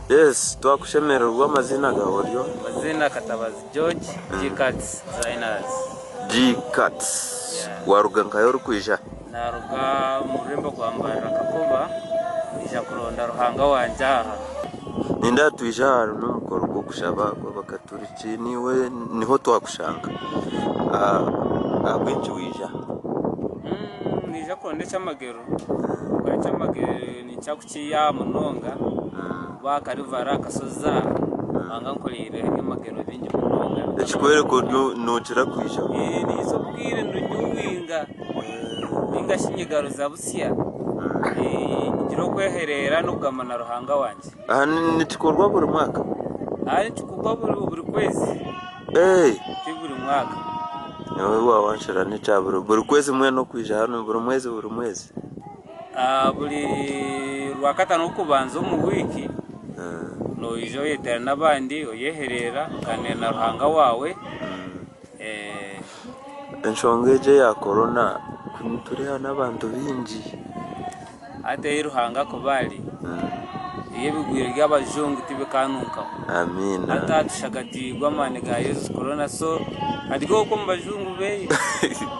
Yes twakushemererwa amaziina gaawe ori oha? Amaziina Katabazi George, G-Cats Designers. G-Cats, waruga nkahi orikwija? Naruga omu rurembo rwa Mbarara Kakoba naija kuronda Ruhanga wangye aha. Nindeeba twija aha harimu omukoro gw'okushaba gw'abakaturiki naiwe niho twakushanga. Ahabw'enki waija? Naija kuronda eky'amagero, ahabw'okuba eky'amagero ninkira kukiiha munonga ahabw'okuba aha Karivare aha kashozi aha Ruhanga ankoreire eby'amagero bingi munonga. Ekikworeka ori nookira kwijaho? Niinyija obwire ndinyuwinga ninga shi nyegaruza busya ngira okwehereera n'okugamba na Ruhanga wangye. Aha nikikorwa buri mwaka? Aha nikikorwa buri kwezi ti buri mwaka. Nyowe wawanshara n'ekya buri kwezi mbwenu okwija hanu buri mwezi buri mwezi? Buri Rwakataano rw'okubanza omu wiiki noija oyeteerana n'abandi oyehereera ogaaniira na Ruhanga waawe. Enshonga egyo eya korona ku nitureeba n'abantu baingi. Hati ei Ruhanga akuba ari, ei ebigwire by'abajungu tibikaanunkaho. Amiina. Hati aha tushagatiirwe amaani ga Yesu Korona so ari okwo omu bajungu beye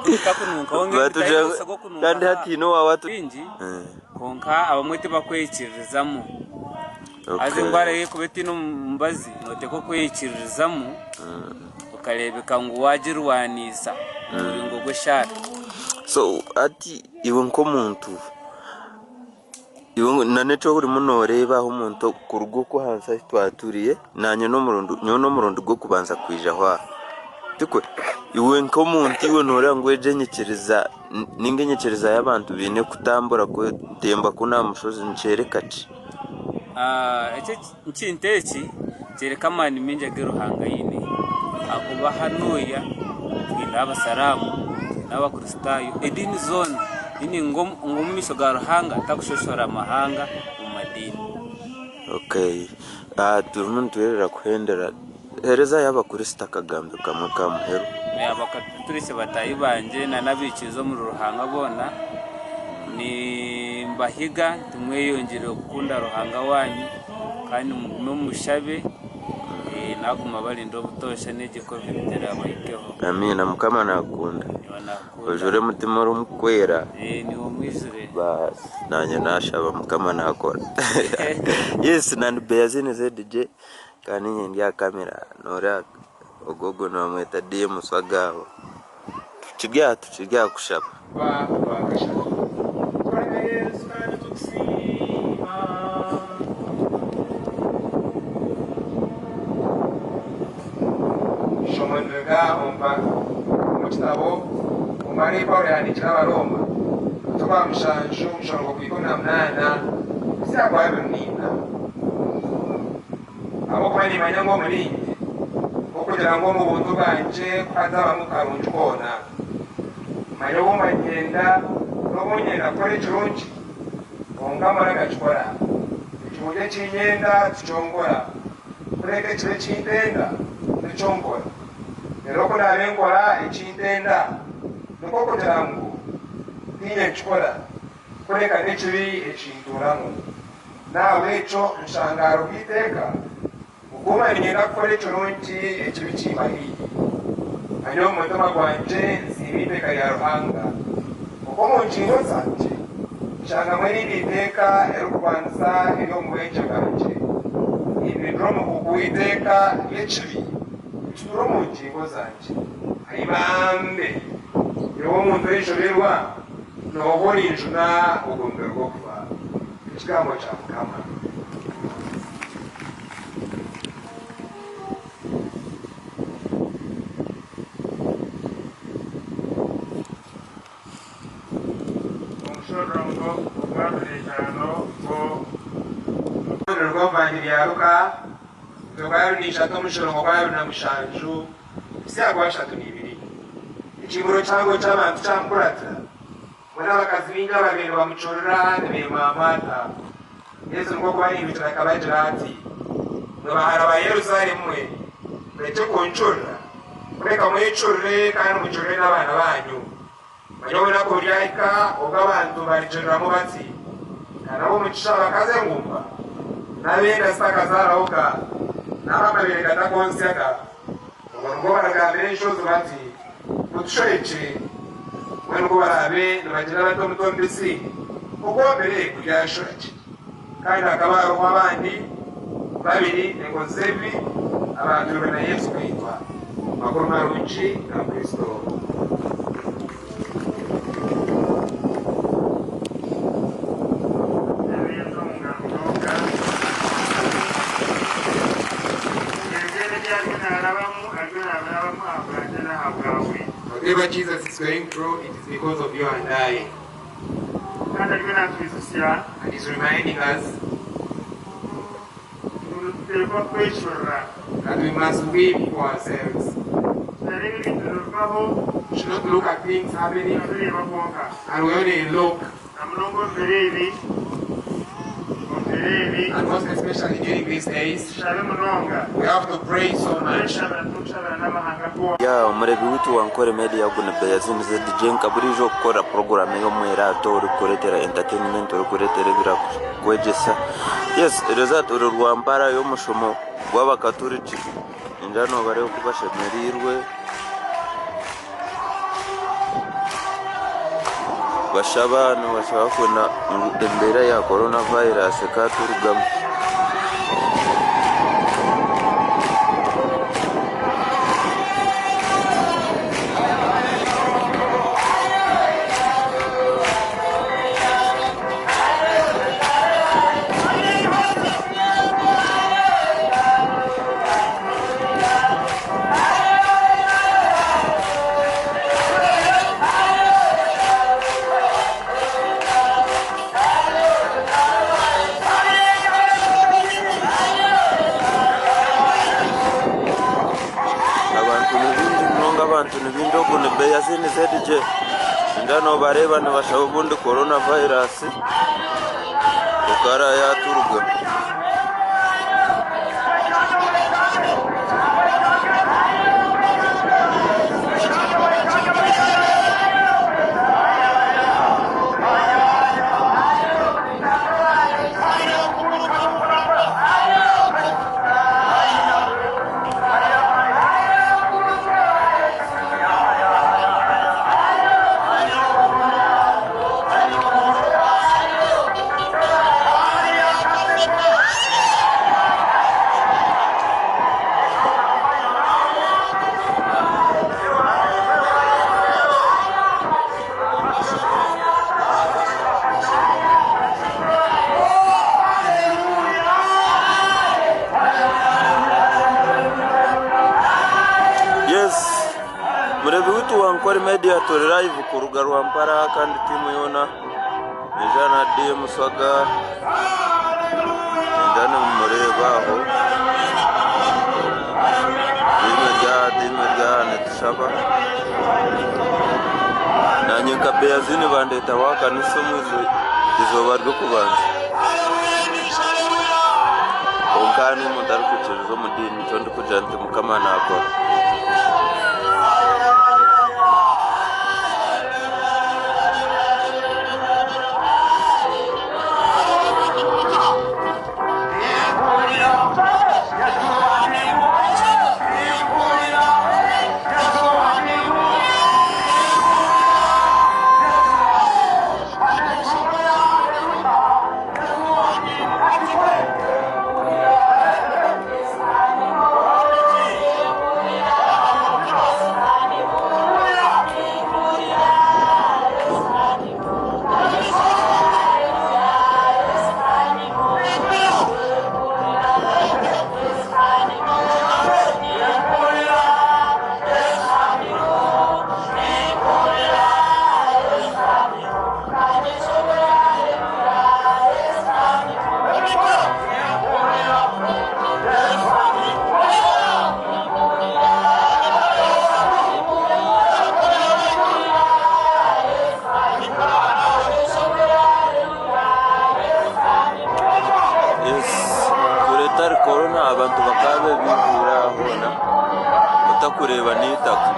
tibitakununkaho Batugira ngu kandi hati haine owaawe atu. Bingi kwonka abamwe tibakweyikiririzamu. Haza endwara erikuba etaine omubazi nooteekwa okweyikiririzamu okareebeka ngu waagirwaniisa omu muringo gw'eshaara. So hati iwe nk'omuntu, iwe n'eki orimu nooreeba aho omuntu kuruga okwo ahansi ahu twaturiire, naanye n'omurundi nyowe n'omurundi gw'okubanza kwijaho aha, tikwe? Iwe nk'omuntu iwe nooreeba ngu egyo enyikiriza ninga enyikiriza y'abantu baine kutambura kutemba kunu aha mushozi nikyoreka ki? Eki ekintu eki nikyoreka amaani maingi agu Ruhanga aine ahakuba hanuya twineho abasiraamu, twineho abakristaayo, ediini zoona ngu omu maisho ga Ruhanga takushoshora mahanga omu madiini. Okay, turimu nitwerera kuhendera. Herezayo Abakristo akagambo kamwe aka muheru. Abakaturiki bataahi bangye na n'abaikiriza omuri Ruhanga boona, nimbahiga nti mweyongyere kukunda Ruhanga waanyu kandi mugume mumushabe, naaguma abarinde obutoosha n'egi covid teraabahikeho. Amiina Mukama nakukunda. Iwe nakukunda. Ojure omutima orikwera. Niiwe omwijure. Baasi nanye nashaba Mukama nakora. Yes nandi Beyazini ZJ. Kandi niinye ndi aha kamera noreeba ogu ogwo nibamweta DM Swaga aho tukiri aha tukiri aha kushaba. Eishomo niriruga omu kitabo Omubare ei Paulo yaahandiikire Abarooma, omutwe gwa mushanju omushongo gwa 18 kuhitsya aha gwa 24. Ahabw'okuba nimmanya ngu omuriinye, nk'okugira ngu omu buntu bwangye ku hatabamu karungi koona. Manya obu mba niinyenda, n'obu nyenda kukora ekirungi, kwonka mbura nkakikora. Ekirungi eki nyenda tikyo nkora, kureka ekibi eki ntenda nikyo nkora. Reero ku ndaabe nkora eki ntenda, nikwo kugira ngu tiinye nkikora, kureka n'ekibi ekintuuramu. N'ahabw'ekyo nshangaara obw'eiteeka, okuuma niinyenda kukora ekirungi, ekibi kimba haihi. Manya omu mutima gwangye nsiima eiteeka rya Ruhanga, kwonka omu ngingo zangye nshangamu erindi iteeka eririkubanza ery'omu bwengye bwangye, rimpindura omuhuuku w'eiteeka ry'ekibi ekituura omu ngingo zangye. Ai bambe! Nyowe omuntu oishoberwa, Nooba orinjuna ogwo mubiri gw'okufa. Ekigambo kya Mukama. Omushororongo ogwa Ruriitaano gwo. Niruga omu Vangiri ya Luka, omutwe gwa 23 omushorongo gwa 27 kuhitsya aha gwa 32. Ekiihuro kihango ky'abantu kyamukuratira, mbwenu abakazi baingi ababaire nibamucurira nibeemaamaata. Yesu nikwo kubahindukira akabagira ati, Imwe bahara ba Yerusaalemu mwe, murekye kuncurira, kureka mwecurire kandi mucurire n'abaana baanyu. Manya obunaku buryahika obu abantu barigiriramu bati, Ka n'ab'omugisha abakazi engumba! N'ab'enda zitakazaarahoga, n'ab'amabeere gatakontsyaga, obwo nibwo barigambira enshozi bati, Mutushorekye! Mbwenu ku baraabe nibagira bati omuti omubisi ogwomire guryashura ki? Kandi hakaba hariho abandi babiri enkozi z'ebibi abaatwirwe na Yesu kwitwa. Makuru Marungi ga Kristo. Eb'enshonga munonga. Ebyo ebi ariyo naarabamu, ariyo naabirabamu ahabwangye n'ahabwawe. Whatever Jesus is going through, it is because of you and I. Kandi ariyo naatwijutsya. And he's reminding us. Ngu nituteekwa kwecurira. That we must weep for ourselves. Tutareeba ebintu nibibaho. We should not look at things happening. Tukatureeba kwonka. And we only look. Na munonga omu biro ebi. Omu biro ebi. And most especially during these days. Tushabe munonga. We have to pray so much. Tweshabira turikushabira n'amahanga goona. Ya omurebi witu wa Nkore Media ogu ni Beyazini ZJ nka buriijo okukora program ey'omwerato orikukuretera entertainment orikuretera ebirakwegyesa yes ereza turi Rwampara y'omushomo gw'abakaturiki ningira nobareeba oku bashemereirwe bashaba nibashaba kwenda ngu embeera ya corona virus ekaturugamu. Abantu ni baingi munonga abantu ni baingi ogu ni Beyazini ZJ nindeeba nobareeba nibashaba obundi corona virus ekaba yaturuga. Yes murebi witu wa Nkore Media turi live kuruga Rwampara kandi tiimu yoona neija na DM Swaga ningira nimumureeba aho tiimu eri aha tiimu eri aha nitushaba nanye nka Beyazini bandeeta aha kanisa omu izooba ry'okubanza kwonka n'omuntu arikwikiririza omu diini nikyo ndikugira nti Mukama naakora. Yes, kare etari korona abantu bakaba bebihuura hoona otakureeba n'eitaka.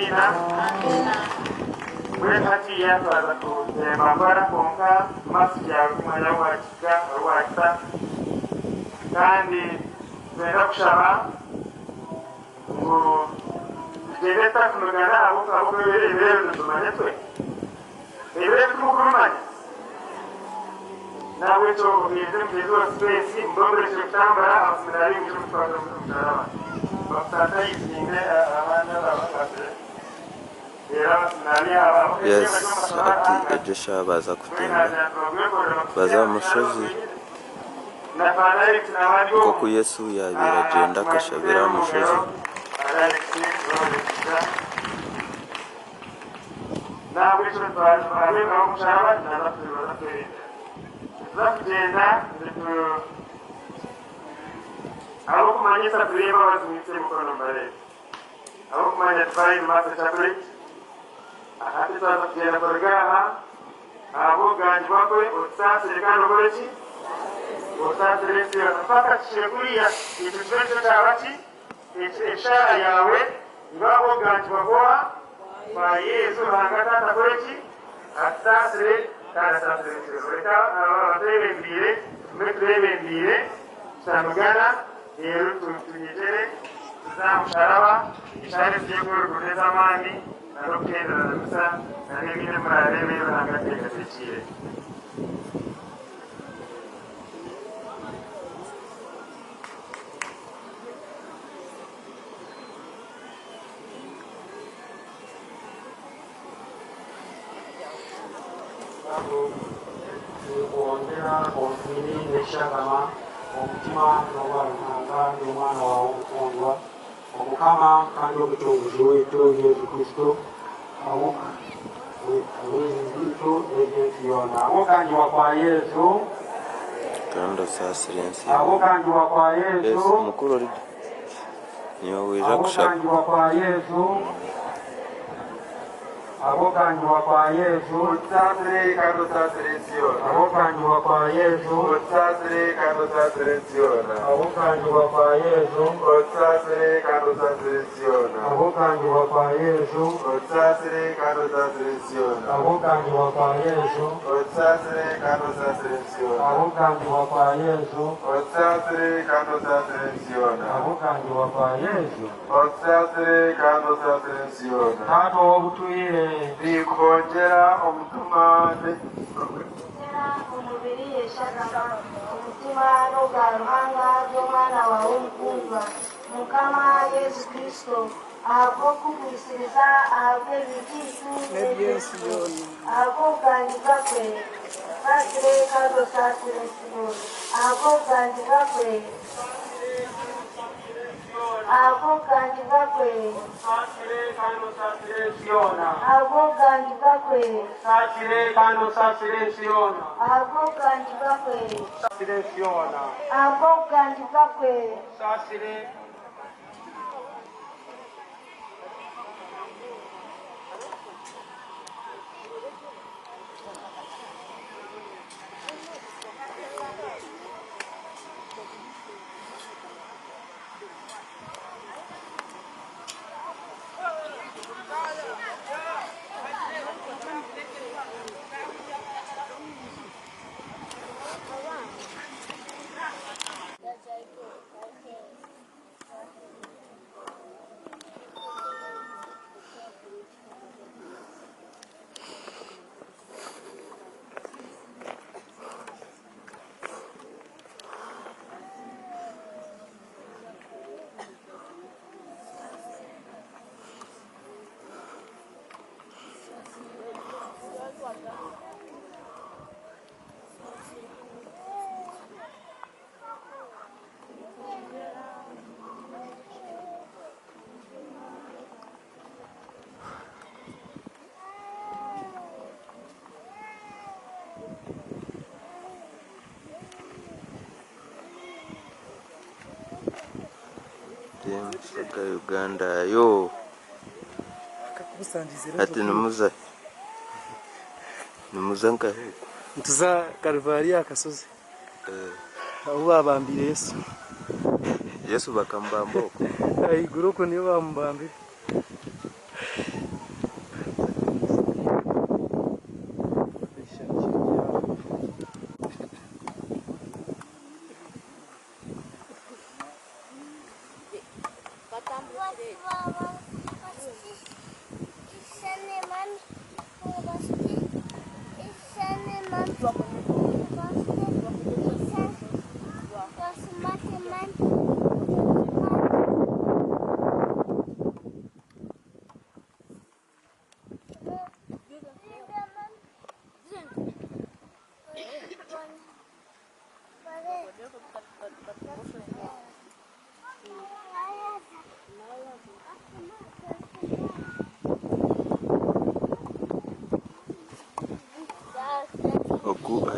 Amiina. Mbwenu hatiiya twaza kutemba mpora kwonka mask yaawe kumanya ahu waagisiga, ahu waagita. Kandi nitwenda kushaba ngu tugyende tutakunugana ahabw'okuba ebiro ebi nitubimanya twe. Ebiro ebi timurikubimanya? N'ahabw'ekyo oheereze mugyenzi waawe sipeesi, mube murekire kutambura, abaseminaari mwije mutukwate omusharaba. Bakusanitayizingye abandi ababakwasire. Reero abaseminaari aba Yes, bari omu mashomero hati aga, egyo eshaaha baaza mbwenu kutemba naagira nti bagwekorere baze bakutsire aha aha musharaba mushozi gwenyine. Na Father Alex nawe ari nk'oku omu. Yesu yaabaire agyenda akashabira aha Tumwakire omu mushozi. ngaro. Father Alex, webale kwija. N'ahabw'ekyo twareeberaho omusharaba naaza kutwebembera. Nituza kugyenda nitu Ab'okumanya esafuriya embabazi mwitsye emikono mubareebe. Ab'okumanya Divine Mercy Chaplet, hati twaza kugyenda kuruga aha ahabw'okugangibwa kwe otusaasire kandi okore ki? Osaasire ensi yoona mpaka tuhikire kuriya ekyo kibe nikyo kyaba ki? Eshaara yaawe ngu ahabw'okugangibwa kwoha? Kwa Yesu, Ruhanga Taata akore ki? Atusaasire kandi asaasire ensi yoona. Reka abo abatwebembeire tugume tubeebembeire tutamigana reero tunyegyere tuze aha musharaba. Eshaara ezi tugiye n'ez'amaani n'okuhendera na misa n'ebindi ebi muraareebe ebi Ruhanga atuteekateekiire. Ninkwongyera omubiri n'eshagama, omutima n'obwa Ruhanga n'Omwana waawe omukundwa, Omukama kandi Omucunguzi waitu Yesu Kristo, ahabw'ebibi byaitu n'eby'ensi yoona. Ahabw'okangibwa kwa Yesu. Kandi osaasire ensi yoona. Ahabw'okangibwa kwa Yesu. Yes, mukuru ori gye. Niiwe waija kushaba. Ahabw'okangibwa kwa Yesu. Ahabw'okangibwa kwa Yesu. Otusaasire kandi osaasire ensi yoona. Ahabw'okangibwa kwa Yesu. Otusaasire kandi osaasire ensi yoona. Ahabw'okangibwa kwa Yesu. Otusaasire kandi osaasire ensi yoona. Ahabw'okangibwa kwa Yesu. Otusaasire kandi osaasire ensi yoona. Ahabw'okangibwa kwa Yesu. Otusaasire kandi osaasire ensi yoona. Ahabw'okangibwa kwa Yesu. Otusaasire kandi osaasire ensi yoona. Ahabw'okangibwa kwa Yesu. Otusaasire kandi osaasire ensi yoona. Taata ow'obutwire. Ninkuhongyera omutima ne. Kugira omubiri, eshagama, omutima n'obwa Ruhanga by'Omwana waawe omukundwa, Mukama Yesu Kristo, ahabw'okukugwisiriza ahabw'ebibi byaitu n'eby'ensi yoona, ahabw'okugangibwa kwe, tusaasire kandi osaasire ensi yoona, ahabw'okugangibwa kwe, Ahabw'okugangibwa kwe. Ahabw'okugangibwa kwe. Ahabw'okugangibwa kwe. Ahabw'okugangibwa kwe. Team Uganda yoo hati nimuza nimuza nkahi okwo? Nituza Kalivario aha kasozi ahu baabambiire Yesu. Yesu bakamubamba okwo? Ahaiguru okwo niyo baamubambire.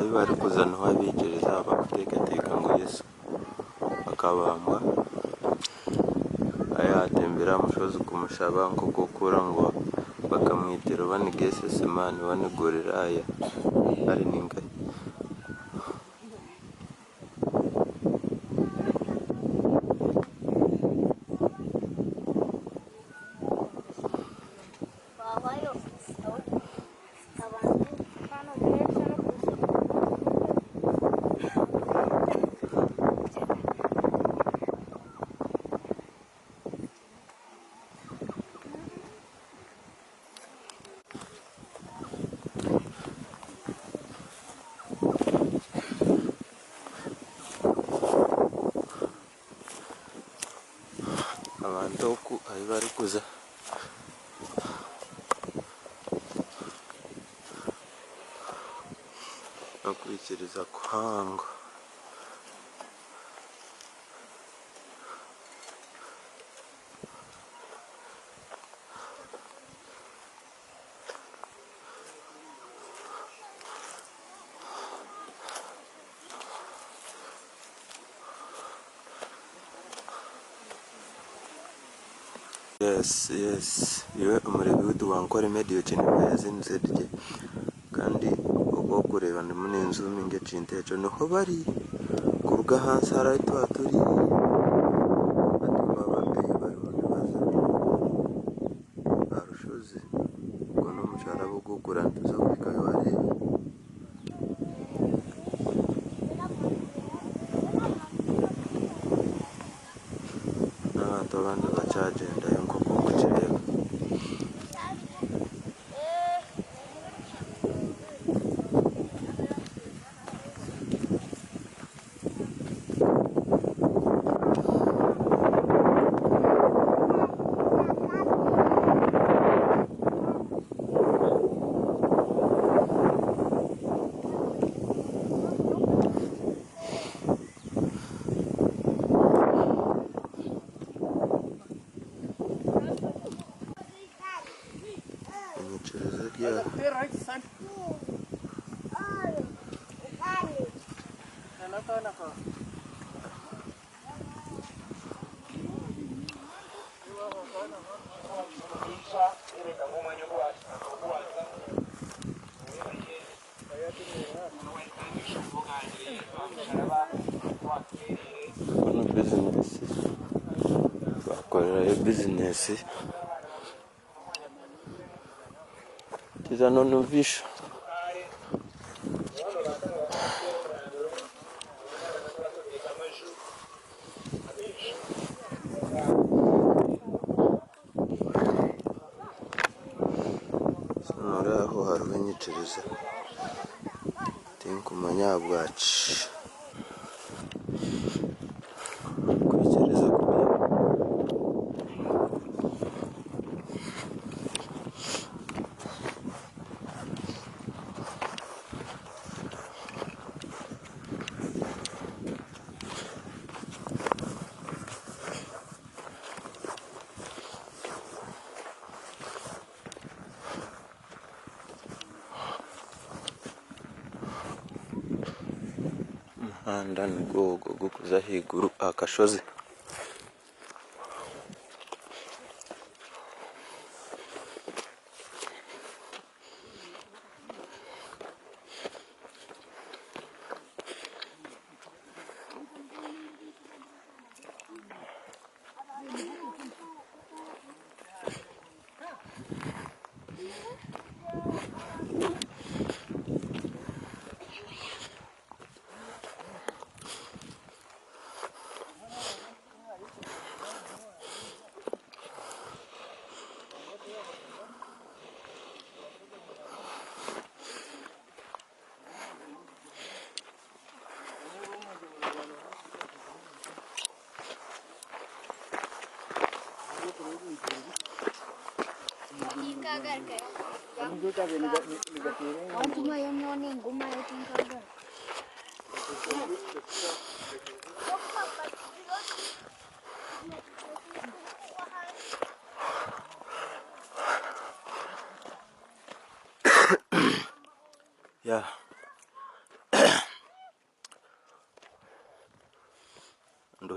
Ahu barikuza niho abaikiriza aba barikuteekateeka ngu Yesu akabambwa ahu yaatembire aha mushozi kumushaba nk'oku orikuhurira ngu bakamwitira oba ni Gesesemaani oba ni Gorilaaya hari ni nkahi. Abantu oku ahu barikuza. N'okwikiriza kuhango. Yes yes iwe omureebi waitu wa Ankole Media okyine yazinze gye kandi oku orikureeba ndimu ninzuminga ekintu ekyo niho bari kuruga ahansi hariya ahu twaba turi hati baba ei barimu nibaza aha rushozi ogwo n'omusharaba ogu orikureeba nituza kuhikayo ohareebe. N'abantu abandi bakyagyendayo nk'oku orikukireeba. Enyikiriza eri aha. Kunu bizinesi bakorerayo bizinesi tizanonuvishwa. Hariho aho hariho enyikiriza tinkumanya ahabwaki. Okwikiriza kubi. Omuhanda nigwo ogwo ogurikuza ahaiguru aha kashozi.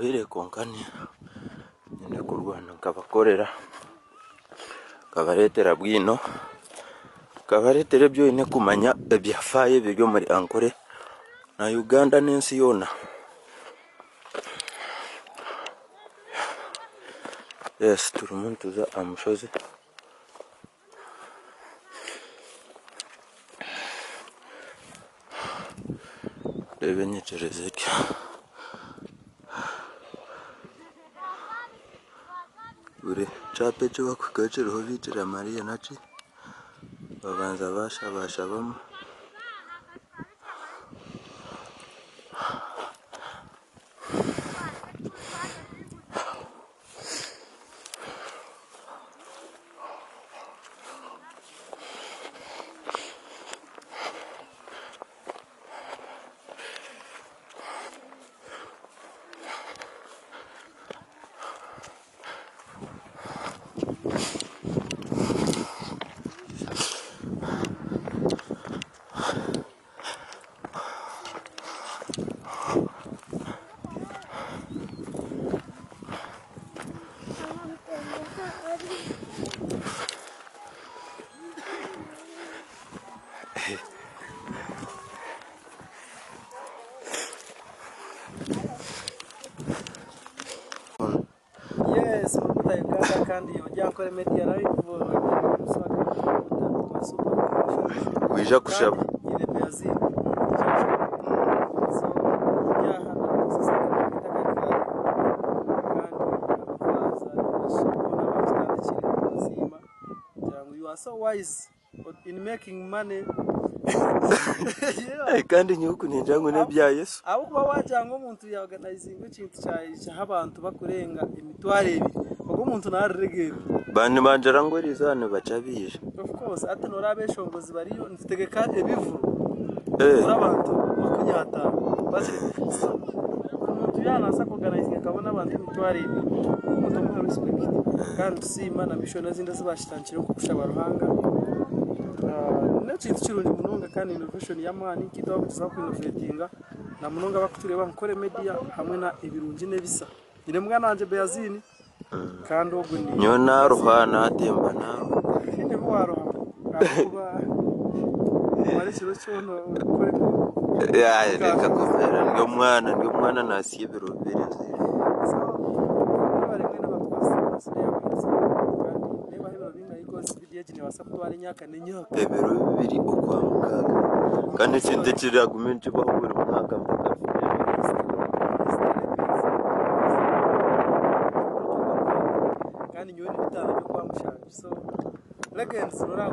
Nduhire kwonka nyine kurwana nkabakorera, nkabareetera bwino, nkabareetera ebi oine kumanya ebyafaayo ebiri omuri Ankole na Uganda n'ensi yoona. Yes turimu nituza aha mushozi. Reeba enyikiriza etyo. Buri kyapa eki barikuhikaho kiriho Biikira Mariya naki, babanza bashabashabamu. Yes, Makuta Uganda kandi Oryankore Media Live Waija kushaba. Nyine Brazil. So yaha You are so wise in making money. Eh, kandi nyowe oku ningira ngu n'ebya Yesu. Ahabw'okuba waagira ngu omuntu yaorganizinga ekintu kyaija abantu bakurenga emitwaro ebiri, ogwo omuntu naariregeerera. Ba nibangira ngu eriizooba nibakya baija. Of course, hati noreeba abeshongozi bariyo nitutegeka ebivuro Eh. buri abantu 50. Bakiri so omuntu yaaba naabaasa kuorganizinga akabona abantu emitwaro ebiri, ogwo omuntu omuha respect kandi tusiima na mission ezindi ezi baakitandikire nk'okushaba Ruhanga. N'ekintu kirungi munonga kandi innovation y'amaani nk'itwe abarikugyezaho ku innovatinga na munonga abarikutureeba nka Kore Media hamwe na Ebirungi n'Ebisa. Nyine mwana wangye Beazini kandi ogwo ni. Nyowe naaruha naatemba naaruha. Haine obu waaruha ahabw'okuba omara ekiro kyona orikukora emirimo. Reka kuveera ndi omwana ndi omwana naasya ebiro bibiri nziire. So mwebare mwena abatukwasize birthday kandi nebaho ebiro bingahi coz video egi nebaasa kutwara emyaka n'emyaka. Ebiro bibiri okwa mukaaga kandi ekintu ekiragume nikibaho buri mwaka mpaka nfire. Kandi nyowe ni bitaano by'okwa mushanju so legends rora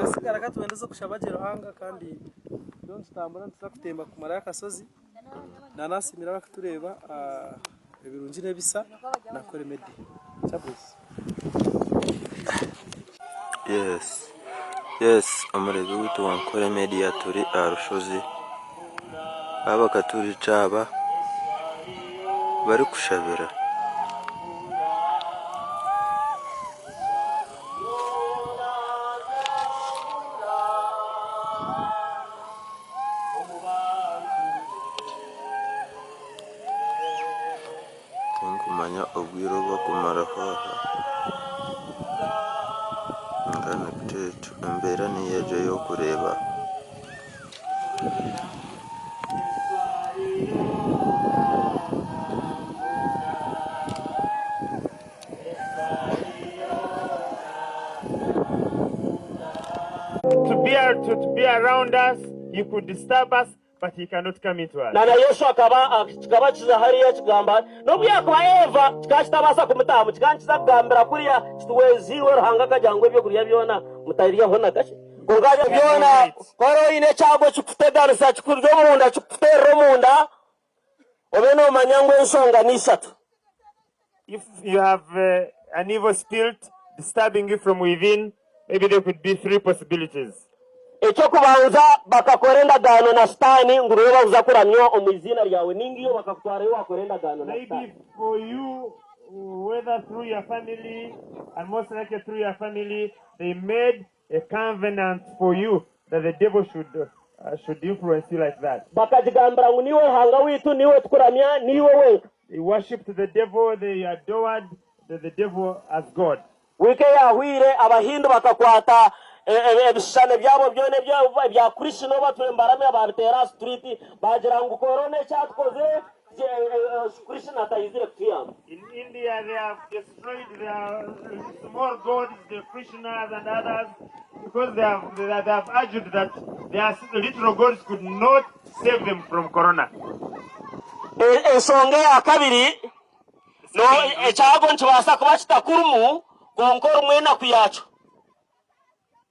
hasigara katwendeze okushaba gye Ruhanga kandi turiyo nitutambura nituza kutemba kumarayo akashozi nanasiimira abarikutureeba ebirungi n'ebisa na Kore Media. Chabwezi. Yes yes omureebi waitu wa Nkore Media turi aha rushozi aba bakaturica aba barikushabira. Tinkumanya obwire obu barikumaraho aha kwonka nikyo embeera niyo egyo ey'okureeba. To be, to be around us, he could disturb us, but he cannot come into us. Na na Yesu akaba kikaba kiza hariya kigamba ati, N'obu yaakuba Eva kikaba kitabaasa kumutaahamu, kikaba nikiza kugambira kuriya kiti, Weeziirwe Ruhanga akagira ngu eby'okurya byona mutabiryaho na kakye. Kwonka ebyo byona ku oraabe oine ekyago kikuteganisa kikuri omunda, kikukuteerera omunda, obe noomanya ngu enshonga ni ishatu. If you have an evil spirit disturbing you from within, maybe there could be three possibilities. Eky'okubanza, bakakora endagaano na Sitaane ngu niwe bakuza kuramya omu iziina ryawe, nainga iwe bakakutwarayo waakora endagaano na Maybe Sitaane. for you, whether through your family, and most likely through your family, they made a covenant for you that the devil should should influence you like that. Bakagigambira ngu, Niiwe Ruhanga waitu, niiwe tukuramya, niiwe wenka. They worshipped the devil, they adored the, the devil as God. Wiiki eyaahweire, Abahindu bakakwata ebishushani byabo byona ebya Krishna ou batwire nibaramya baabiteera aha situriiti baagira ngu korona eki atukozire Krishna taizire kutuyamba. In India they have destroyed their small gods, the Krishnas and others, because they have, they have argued that their little gods could not save them from corona. Enshonga eya kabiri, Ekyago nikibaasa kuba kitakurimu, kwonka orimu enaku yaakyo.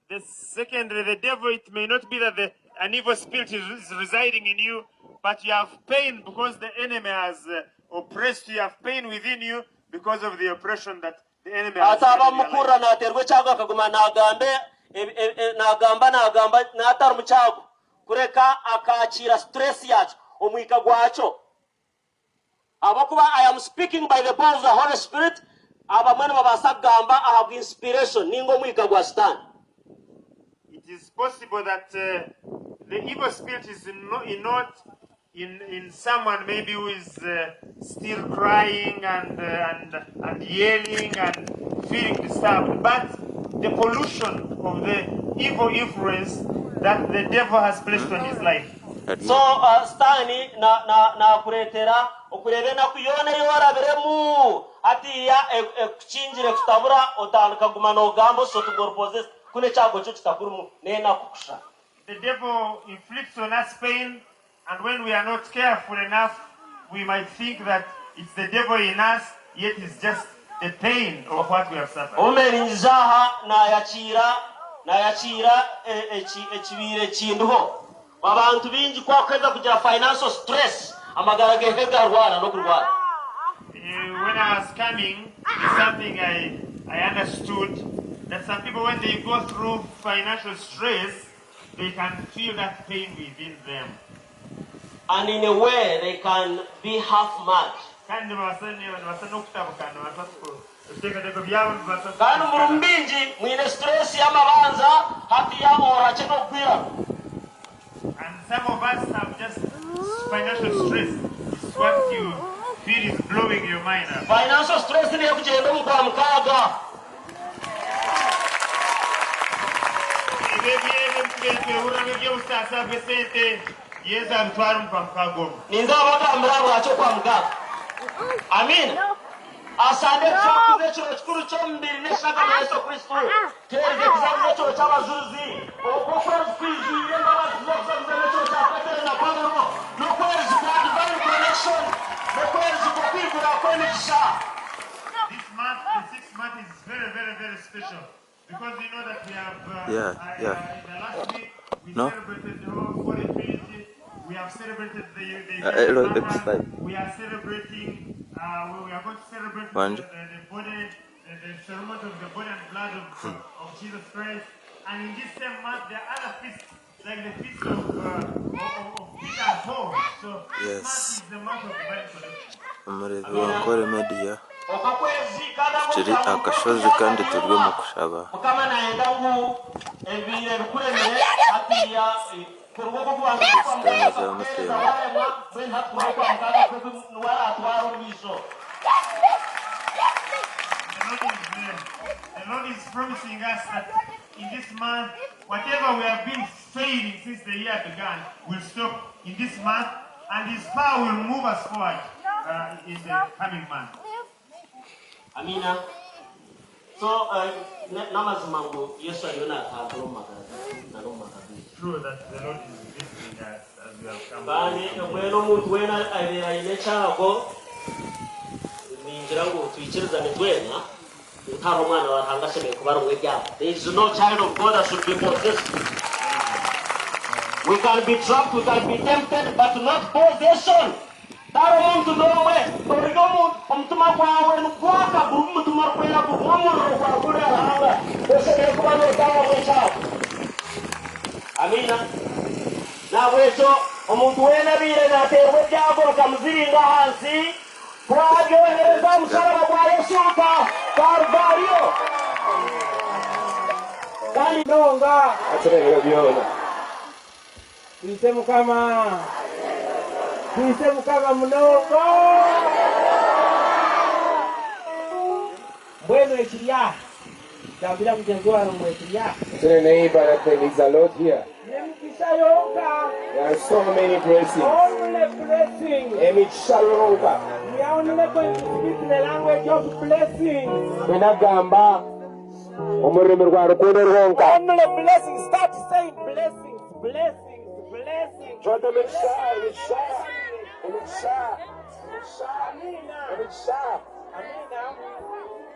The secondly, the devil, it may not be that the, an evil spirit is, is residing in you, but you have pain because the enemy has uh, oppressed you. You have pain within you because of the oppression that the enemy has Ataaba made in your amukurra life. naateerwa ekyago akaguma naagamba naagamba naagamba n'atari mu kyago kureka akaakiira stress yaakyo, omwika gwakyo. Ahabw'okuba I am speaking by the power of the Holy Spirit, abamwe nibabaasa kugamba ahabwa inspiration ninga omwika gwa Sitaane. It is possible that uh, the evil spirit is no, in not in, in someone maybe who is uh, still crying and, uh, and, and yelling and feeling disturbed, but the pollution of the evil influence that the devil has placed on his life. So Sitaani naakureetera okureeba enaku yoona ei orabiremu hatiiya ekukingire kutabura otandika kuguma noogamba oshusha oti ori possessed kunu ekyago kyo kitakurimu n'enaku kusha. The devil inflicts on us pain and when we are not careful enough we might think that it's the devil in us yet it's just the pain of what we have suffered. Obu Mary nyija aha naayakiira naayakiira ekibaire kindiho. Abantu baingi ku akuheza kugira financial stress amagara gehe garwara n'okurwara. When I was coming, there's something I, I understood that some people, when they go through financial stress, they can feel that pain within them. And in a way they can be half mad. Kandi nibabaasa nibabaasa n'okutabuka, nibabaasa ku- ebiteekateeko byabo nibibaasa Kandi muri kusiisikara. bingi mwine stress y'amabanja hati yaboora n'okugwirana. And some of us have just financial stress. It's what you feel is blowing your mind up. Financial stress niyo kugyenda omu kwa mukaaga. Ebyo eby'okwehuriramu eby'obusaasi ahabw'esente, Yesu abitwara omu kwa mukaaga omu. Ninza kubagambira ahabwaki okwa mukaaga. Amiina. Ashande twakuza ekiro kikuru ky'omubiri n'eshagama ya Yesu Kristo. Twerize kuzaguza ekiro ky'abajurizi. Okwo okwezi kwijwire embabazi z'okuzaguza n'ekiro kya Petero na Paulo, n'okwezi kwa Divine Connection, n'okwezi kw'okwigura kw'emigisha. This month, the sixth month is very, very, very special because you know that we have, uh, Yeah, yeah. in the last week, we No? celebrated the whole Holy Trinity. We have celebrated the, the Hello, Eternal X5. We are celebrating, we are going to celebrate the, Wanje. the, the body, the, the ceremony of the body and blood of, of Jesus Christ. And in this same month, there are other feasts, like the feast of, uh, of, of Peter and Paul. So this Yes. month is the month of divine connection. Omureebi wa Nkore Media Okwo kwezi kandi turi ahabw'okugira aha ngu kashozi kandi turi omu kushaba. Mukama nayenda ngu ebiire bikuremire hatiiya kuruga oku okubanza Sitaani kukuha zamuteema. kuheereza waremwa mbwenu hati kuruga okwa mukaaga kwe niwe aratwara omu maisho. The Lord is, uh, the Lord is promising us that in this month, whatever we have been failing since the year began will stop in this month, and His power will move us forward uh, in the coming month. Amiina. So eh, n'amazima ngu Yesu ariyo natambura omu magara gaitu na n'omu maka gaitu. True that the Lord is visiting us as we have come. Kandi mbwenu omuntu weena abeire aine ekyago, ningira ngu twikirizane twena ngu tihariho omwana wa Ruhanga ashemereire kuba arimu ebyago. There is no child of God that should be possessed. We can be trapped, we can be tempted, but not possession. Tihariho omuntu n'omwe ori omu omutima gwawe nigwaka gurimu Mutima Orikwera gurimu omuriro gwa kuriya Ruhanga, oshemereire kuba nootaahamu ekyago. Amiina. Nahabwekyo omuntu weena abaire naateerwa ebyago bikamuziringa ahansi, twabyohereza aha musharaba gwa Yesu nka Karuvaariyo. Kandi. Munonga. Akira ebiro byona. Twise Mukama! Twise Mukama munonga! Mbwenu ekiri aha, gambira mugyenzi waawe ngu ekiri aha. Tell your neighbor that there is a lot here. N'emigisha yonka. There are so many blessings. Only blessings. Emigisha yonka. We are only going to speak the language of blessings. Twine kugamba omu rurimi rwa rukundo rwonka. Only blessings. Start saying blessings, blessings, blessings. Jwata emigisha, emigisha, emigisha, emigisha, Amina. emigisha. Amina.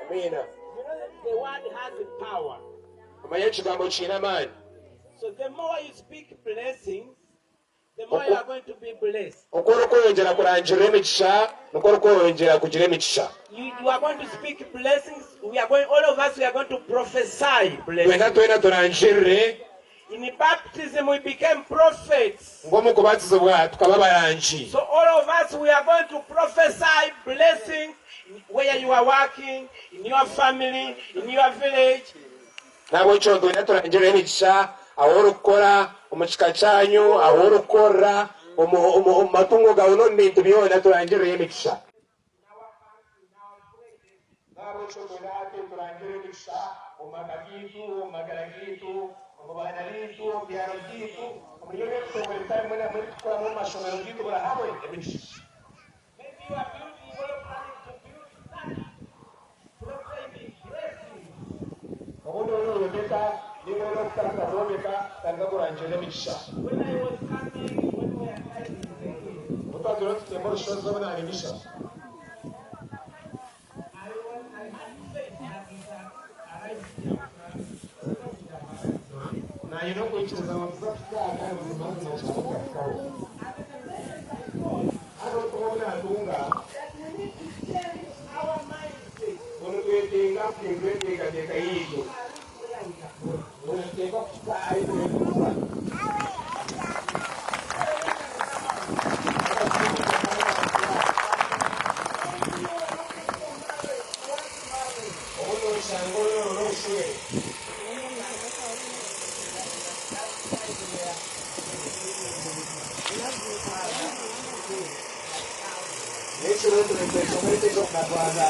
Amina. You know that the word has power. Omanye ekigambo kiine amaani. So the more you speak blessings, the more you are going to be blessed. Oku orikweyongyera kurangirira emigisha, nikwo orikweyongyera kugira emigisha. You, you are going to speak blessings. We are going, all of us, we are going to prophesy Twena blessings. twena turangirire In baptism, we became prophets. ngu omu kubatizibwa tukaba abarangi. So all of us, we are going to prophesy blessings where you are working, in your family, in your village. N'ahabw'ekyo twena turangirire emigisha ahu orikukora, omu kika kyanyu, ahu orikukorera, omu, omu, omu matungo gaawe n'omu bintu byona turangirireyo emigisha. N'ahabw'ekyo twena hati turangirire emigisha omu maka gaitu, omu magara gaitu, omu baana baitu, omu byaro byaitu, omuri eby'ebitongore bitari bimwe na bimwe ebi turikukoramu, omu mashomero gaitu, buri hamwe emigisha. Maybe you are building or planning to build such proclaiming blessings. Obundi obu nooyombeka nainga obu orikutandika kwombeka, tandika kurangirira emigisha. When I was coming, when we were climbing the hill, Obu twatwire nitutemba orushozi obu naaremisha, I was I had faith that it had arrived here. naanye n'okwikiriza ngu nituza kuhika aha kandi buzimazima kikaba kikahikaho. And the message I got Haza obutumwa obu naatunga, that we need to change our mindset ngu nitwetenga kuhindura enteekateeka yaitu, to reach where we are going. ngu nituteekwa kuhika ahu turikuza. Obu nooshanga orikurora obushwere. N'ekiro tureetera ekyo kukatwaza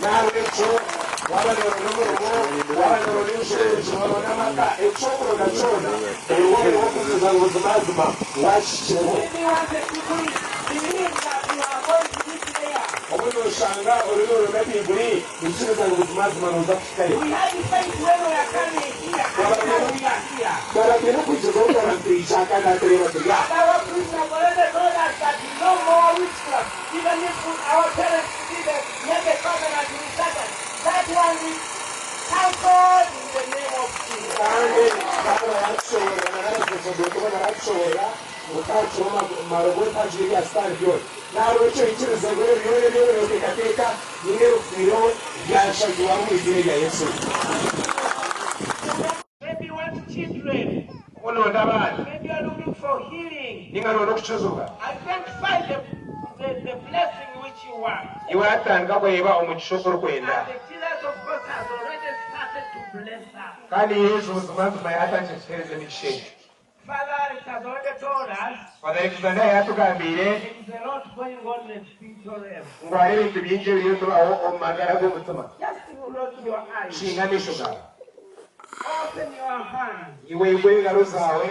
N'ahabw'ekyo waaba nooronda omurimo, waaba nooronda enshonga, nooronda amaka, eki orikuronda kyona, oriho ow'okugumiza ngu buzimazima waakihikireho. Obumwe nooshanga oriyo nooronda Baibuli noikiriza ngu buzimazima nooza kuhikayo. Twaba twine okwikiriza obu twaba nitwija kandi hati reeba turi aha. Kandi bakaba baratushoboorora na n'abasaserdooti boona baratushoboorora ngu tihakiriho marogo tihakiriho ebya sitaane byona. N'ahabw'ekyo ikiriza ngu ebyo byona ebi oriyo nooteekateeka ninga ebikutwireho byashazibwamu omu iziina rya Yesu. Obu nooronda abaana ninga nooronda okukizibwa, iwe hati tandika kureeba omugisha ogu orikwenda. Kandi Yesu buzimazima yaatandikire kutuheereza emigisha egyo. Father Alexander yaatugambiire ngu hariho ebintu bingi ebiriyo nibibaho omu magara g'omutima. Kinga amaisho gaawe. Iwe igura engaro zaawe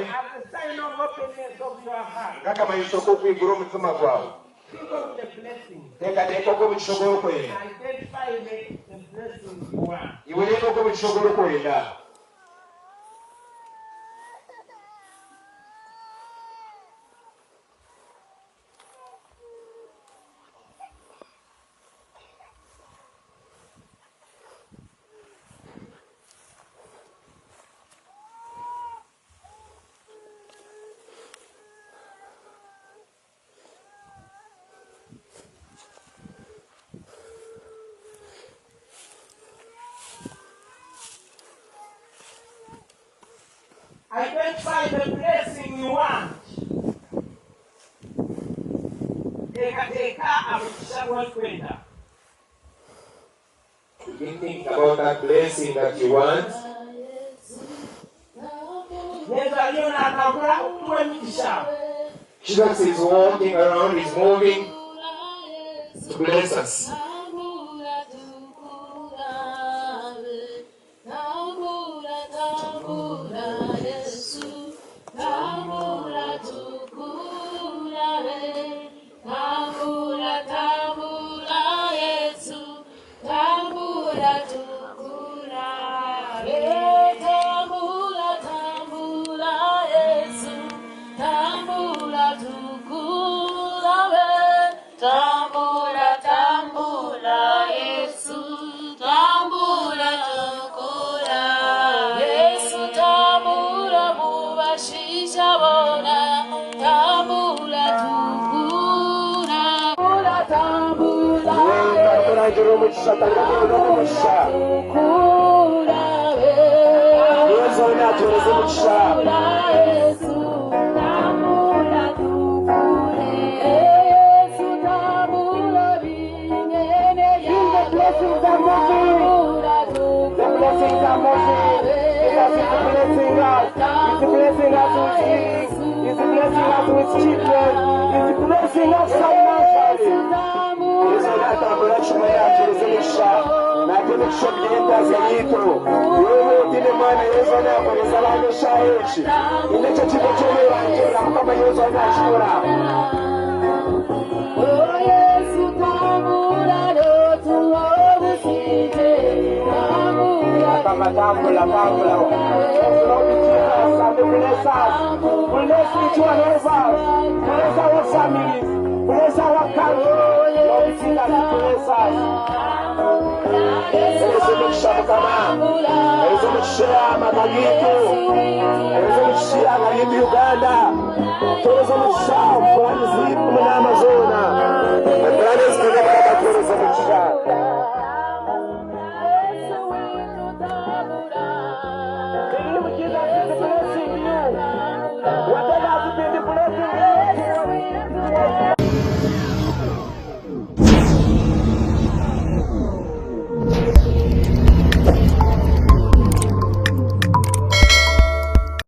nk'akamanyiso k'okwigura omutima gwawe. Teekateeka ogu omugisha ogu orikwenda. Iwe reeba ogu omugisha ogu orikwenda. Identify the blessing you want. Teekateeka aha mugisha ogu orikwenda. Begin thinking about that blessing that you want. Yesu ariyo naatambura kutuha emigisha. Jesus is walking around, he's moving to bless us. Nkarangirira omugisha tanga kuronda omugisha Yesu natuhereza omugisha. Feel the blessings are moving. The blessings are moving. Jesus is blessing us. He's blessing us with healing. He's blessing us with children. He's blessing us financially. Yesu natambura kimwe yakiriza emigisha nate emigisha omubyentazya yitu wewe otine mwana Yesu nakoresa abandi eshaaha eki ine ekyo kigo ky'oberangirira Mukama Yesu nakikora. Mukama tambula tambula. Lord Jesus and bless us. Bless each one of us. Bless our families. Bless our country. Lord Jesus, bless us. Hereza omugisha Mukama. Hereza omugisha amaka gitu. Hereza omugisha ihanga ryitu Uganda. Tuhereza omugisha omukoranizi omu nama zoona.